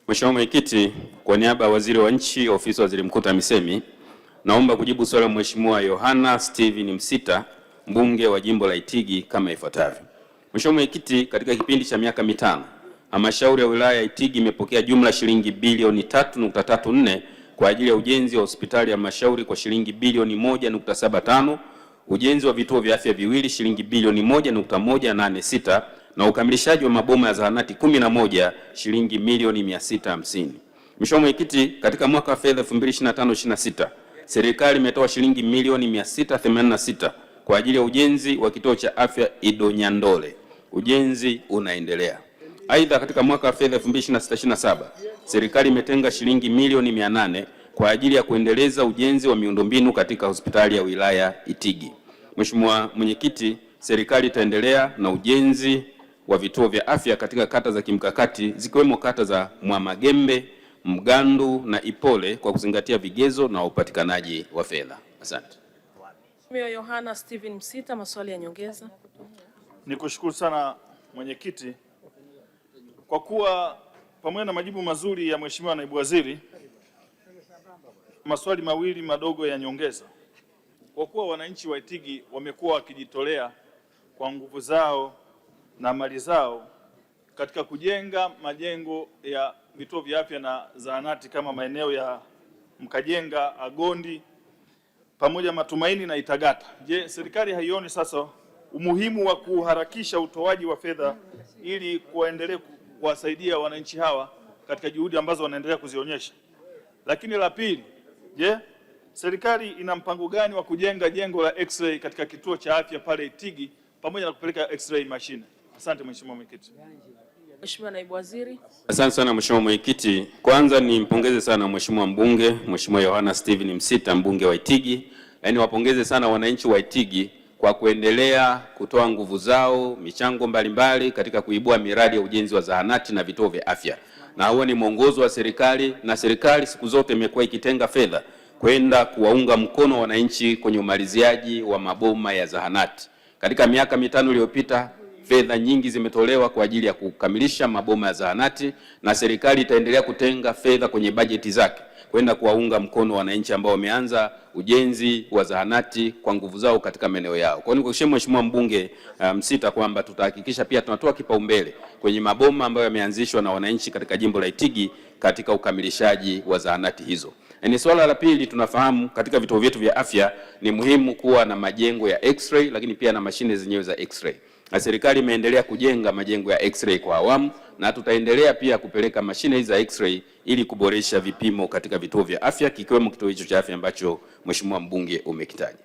Mheshimiwa Mwenyekiti, kwa niaba ya Waziri wa Nchi, Ofisi ya Waziri Mkuu TAMISEMI, naomba kujibu swali la Mheshimiwa Yohana Steven Msita, mbunge wa jimbo la Itigi kama ifuatavyo. Mheshimiwa Mwenyekiti, katika kipindi cha miaka 5 halmashauri ya wilaya ya Itigi imepokea jumla shilingi bilioni 3.34 kwa ajili ya ujenzi wa hospitali ya halmashauri kwa shilingi bilioni 1.75, ujenzi wa vituo vya afya viwili shilingi bilioni 1.186 na ukamilishaji wa maboma ya zahanati 11 shilingi milioni 650. Mheshimiwa Mwenyekiti, katika mwaka wa fedha 2025/26 serikali imetoa shilingi milioni 686 kwa ajili ya ujenzi wa kituo cha afya Idonyandole. Ujenzi unaendelea. Aidha, katika mwaka wa fedha 2026/27 serikali imetenga shilingi milioni 800 kwa ajili ya kuendeleza ujenzi wa miundombinu katika hospitali ya wilaya Itigi. Mheshimiwa Mwenyekiti, serikali itaendelea na ujenzi wa vituo vya afya katika kata za kimkakati zikiwemo kata za Mwamagembe, Mgandu na Ipole kwa kuzingatia vigezo na upatikanaji wa fedha. Asante. Mheshimiwa Yohana Steven Msita, maswali ya nyongeza. Nikushukuru sana mwenyekiti kwa kuwa pamoja na majibu mazuri ya Mheshimiwa Naibu Waziri, maswali mawili madogo ya nyongeza. Kwa kuwa wananchi wa Itigi wamekuwa wakijitolea kwa nguvu zao na mali zao katika kujenga majengo ya vituo vya afya na zahanati kama maeneo ya Mkajenga, Agondi pamoja Matumaini na Itagata. Je, serikali haioni sasa umuhimu wa kuharakisha utoaji wa fedha ili kuendelea kuwasaidia wananchi hawa katika juhudi ambazo wanaendelea kuzionyesha? Lakini la pili, je, serikali ina mpango gani wa kujenga jengo la x-ray katika kituo cha afya pale Itigi pamoja na kupeleka x-ray machine? Asante Mheshimiwa Mwenyekiti. Mheshimiwa Naibu Waziri. Asante sana Mheshimiwa Mwenyekiti. Kwanza nimpongeze sana Mheshimiwa mbunge Mheshimiwa Yohana Steven Msita, mbunge wa Itigi, yaani wapongeze sana wananchi wa Itigi kwa kuendelea kutoa nguvu zao, michango mbalimbali katika kuibua miradi ya ujenzi wa zahanati na vituo vya afya, na huo ni mwongozo wa serikali, na serikali siku zote imekuwa ikitenga fedha kwenda kuwaunga mkono wananchi kwenye umaliziaji wa maboma ya zahanati. Katika miaka 5 iliyopita fedha nyingi zimetolewa kwa ajili ya kukamilisha maboma ya zahanati, na serikali itaendelea kutenga fedha kwenye bajeti zake kwenda kuwaunga mkono wananchi ambao wameanza ujenzi wa zahanati kwa nguvu zao katika maeneo yao. Kwa hiyo nikuhakikishie Mheshimiwa mbunge Msita kwamba tutahakikisha pia tunatoa kipaumbele kwenye maboma ambayo yameanzishwa na wananchi katika jimbo la Itigi katika ukamilishaji wa zahanati hizo. Ni swala la pili, tunafahamu katika vituo vyetu vya afya ni muhimu kuwa na majengo ya x-ray, lakini pia na mashine zenyewe za x-ray. Na serikali imeendelea kujenga majengo ya x-ray kwa awamu, na tutaendelea pia kupeleka mashine hizi za x-ray ili kuboresha vipimo katika vituo vya afya kikiwemo kituo hicho cha afya ambacho Mheshimiwa mbunge umekitaja.